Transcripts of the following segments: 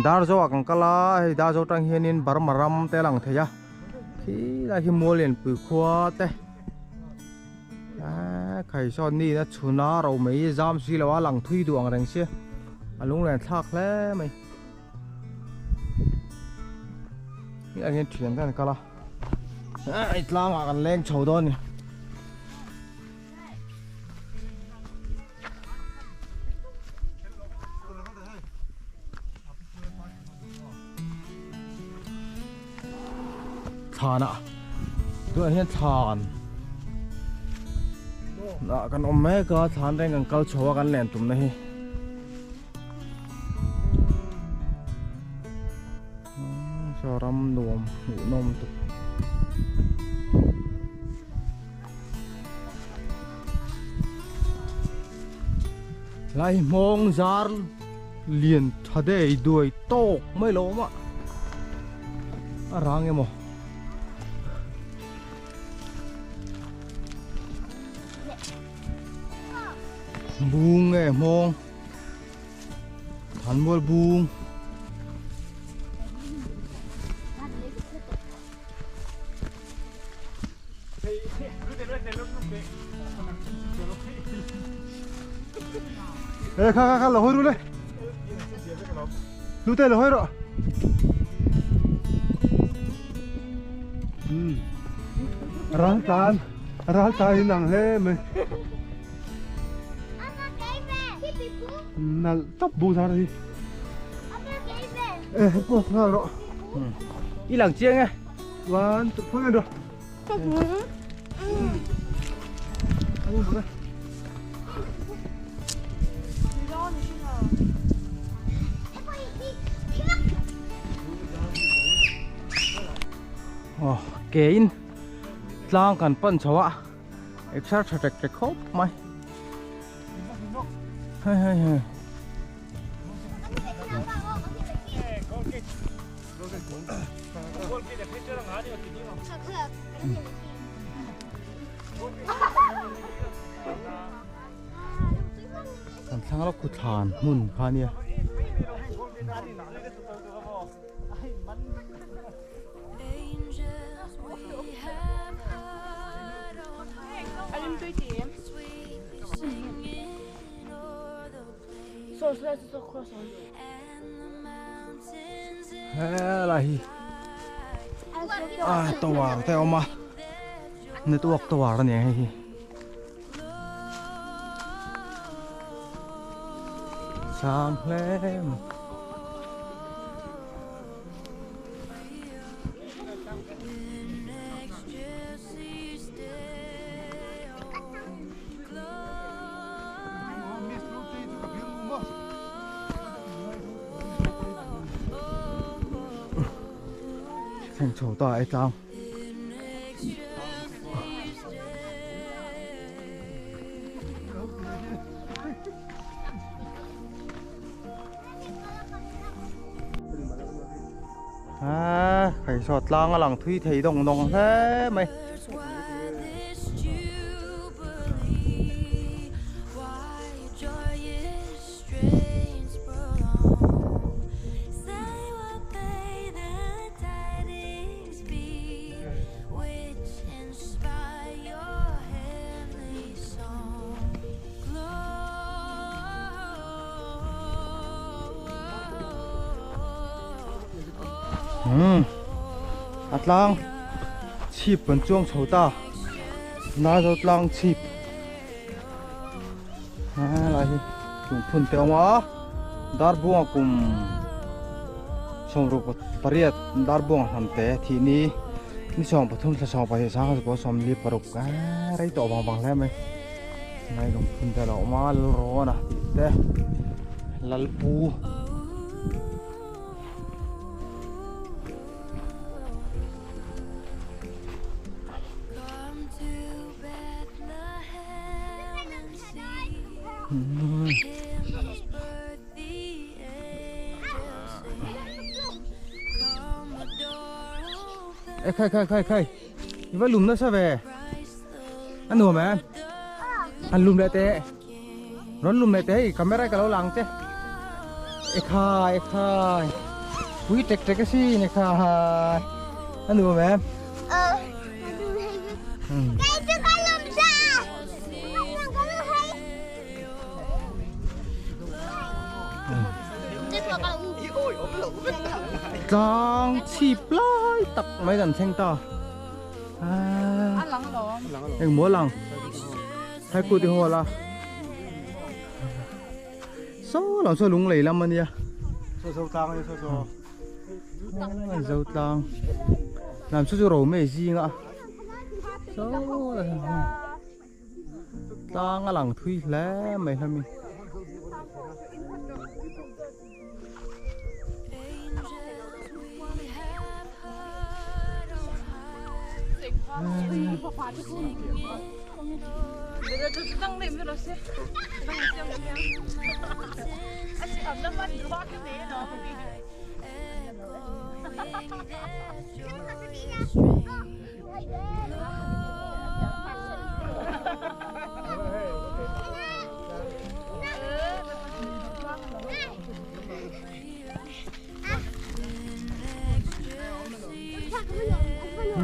Darzo ah kan kal a hei Darzo tang hianin Burma ram te a lang thei a khilai khi mual lianpui khua te eee khai sawn ni in a chhun a ro mai zam si lo a lang thui duh ang reng sia a lunglen thlak hle mai hei hian thian te an kal a hei tlangah kan leng chho dawn a ni. Thlan ah tunah hian thlan ah kan awm mek a thlan reng kan kal chho a kan len tumna hi saw ram nuam hmuhnawm tuk. Lai hmawng zar lian tha dei duai tawk mai lo awm a a rang emaw bung nge hmawng thanmual bung. Ê kha kha kha lo hoi ru le. Lu te lo hoi ro. Ral tan ral tan in ang hle mai. Nal tap bu zar hi. Ê post nghal ro. I lang chiang e. One, two, phone rồi. Aw ke in tlang kan pan chho a exer tha tek tek khawp mai hei hei hei. Kan thlang lawk khu thlan hmun kha nia. Helai hi a tower te a awm a network tower a ni ang hei hi sang hle mai. Thleng chho ta e tlang. A khai saw tlang a lang thui thei dawng dawng hle mai. Umm a tlang chhip kan chuang chho ta Nazo tlang chhip helai hi lungphun te a awm a darbuanga kum sawmruk pariat darbuanga hnam te thih ni ni 13 thla 17 sangkhat 24 rei tawh vang vang hle mai ngai lungphun te a lo awm a lalrawn a tih te lalpu. Ê khai khai khai khai I va lum nasa ve A nuam em An lum leh teh Rawn lum leh teh hei camera ka lo lang che. Ekhai ekhai pui tek tek asin ekhai a nuam em? Tlang chhip lai tak mai kan thleng ta. Engmaw lang? Thaikut i hawl a. Saw lam saw lunglei lam a nia. Saw zo tlang a nia saw saw. Zo tlang. Lam saw chu romei zing a. Saw tlang a lang thui hle mai hlawm i.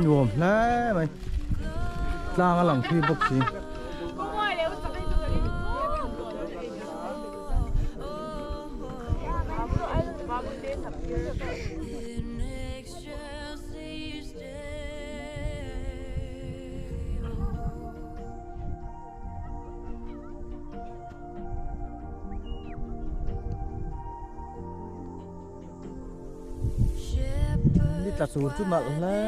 Nuam hle mai tlang a lang thui bawk si. Ni tla tur chu nalh hle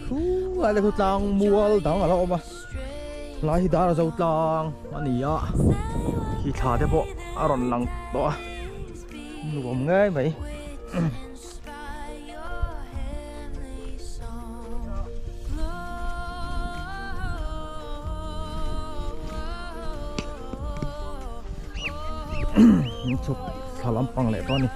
khu a le khu tlang mual dang a lo awm a lai hi dar a zo tlang a ni a khi thla te pawh a rawn lang tawh a nuam ngei mai. Min chhuk thla lampang leh tawh a ni.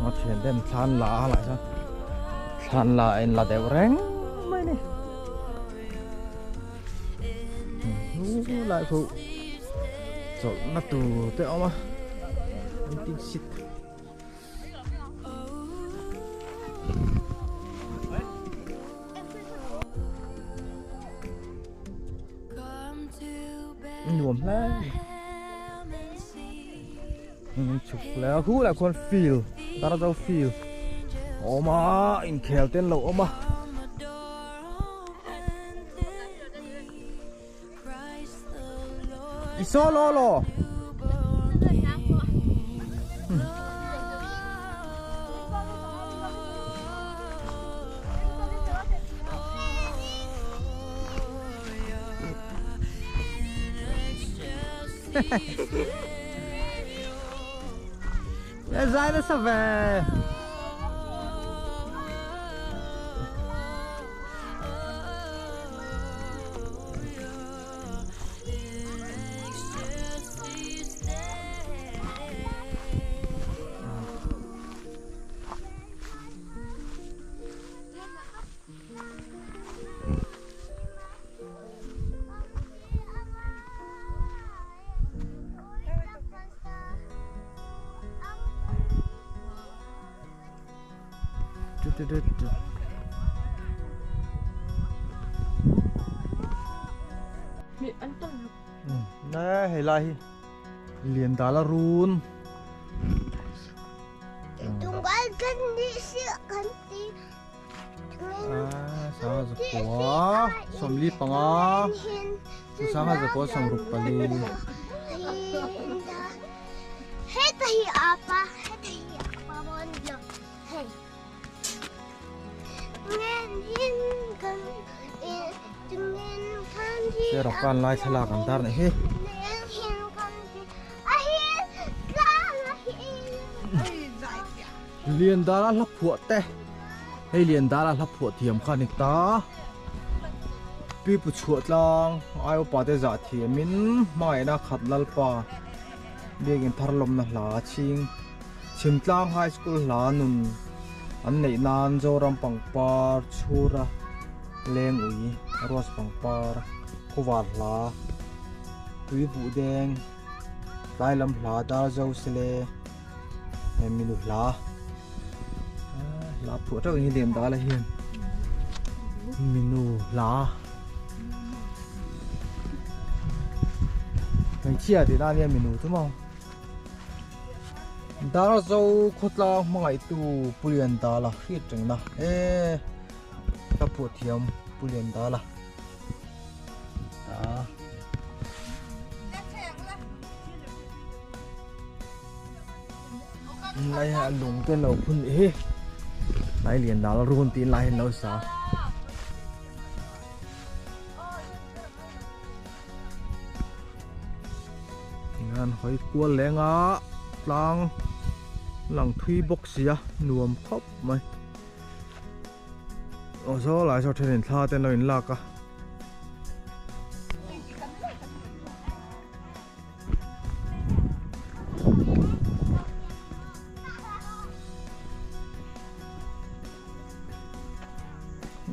A thian te an thlan la a lah chuan thlan la a inla deuh reng mai a ni. Lai khu chawlhna tur te a awm a waiting seat nuam hle chhuk leh a khu lah khuan field Darzo field a awm a inkhel te an lo awm a. I saw law law. Zai nasa ve. Nè hei lai hi lian dal a run. Sanga zakua 45 sanga zakua 64. Rawkan lai thlalak an tar nih hi. Liandala hla phuah te hei Liandala hla phuah thiam kha a ni ta Pipu chhuah tlang ai upa te zah thiamin hmangaihna khat lalpa biakin thar lawmna hla chhing Chhimtlang High School hla nun An neih nan Zoram pangpar chhura leng ui, rose pangpar, khawvar hla, tui buh deng, tlai lam hla dar zo sele minu hla hla phuah teuh hi lem dal a hian minu hla hmeichhia tih na ania minu chu maw. Darzo khawtlang hmangaihtu Pu Liandala hriat rengna e ka phuah thiam Pu Liandala a lai a lung te lo phun nih hi lai Liandala run tiin lai hian lo sa. An hawi kual leng a tlang lang thui bawk sia nuam khawp mai aw saw lai saw then in thla te an lo in lak a.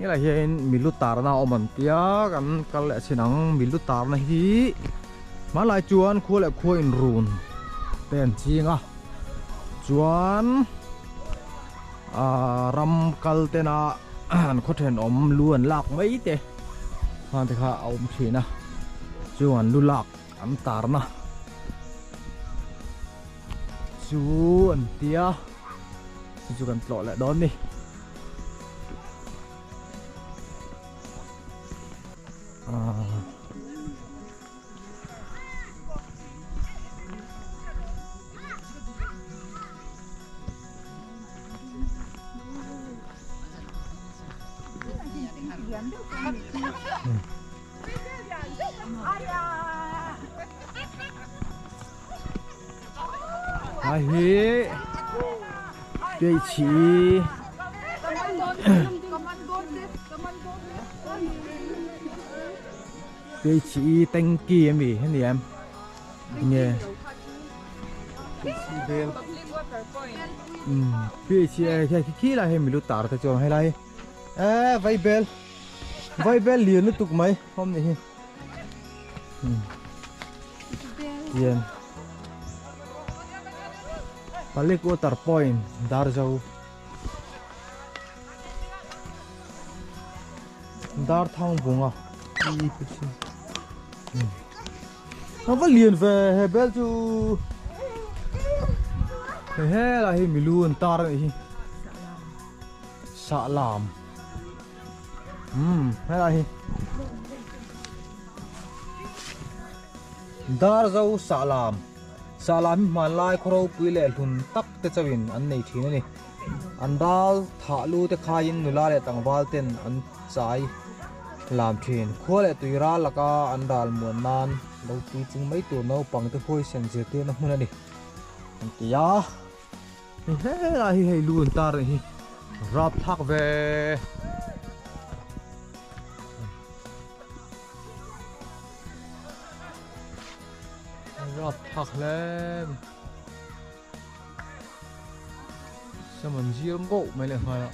Helai hian milu tarna a awm an tia kan kal leh chin ang milu tarna hi hmanlai chuan khua leh khua inrun te an ching a chuan ahh ram kal tena an khaw thenawm lu an lak mai te khang te kha a awm thin a chung an lu lak an tarna chu an tia chu chu kan tlawh leh dawn ni. Ai hi Keichhi Keichhi tanki ami heni em nge Keichhi khi khi lai hei milu tar te chuan helai e vaibel vaibel lian lutuk mai awm ni hi Tian Palik water point Darzo Darthang bunga Nó vẫn liền về hè bel chu he he là hi milu an tar ni hi sa lam um helai hi Darzo sahlam sahlam hi hmanlai khaw ropui leh hlun tak te chauhin an nei thin a ni. An ral thah lu te khaiin nula leh tlangval ten an chai lam thin. Khua leh tui ral laka an ral muan nan lo pui chung mai tur naupang te huaisen zirtirna hmun a ni an ti a. Hei helai hi hei lu an tar anih hi rapthlak ve. Rapthlak hle mai. Sam an zir ngauh mai leh nghal a.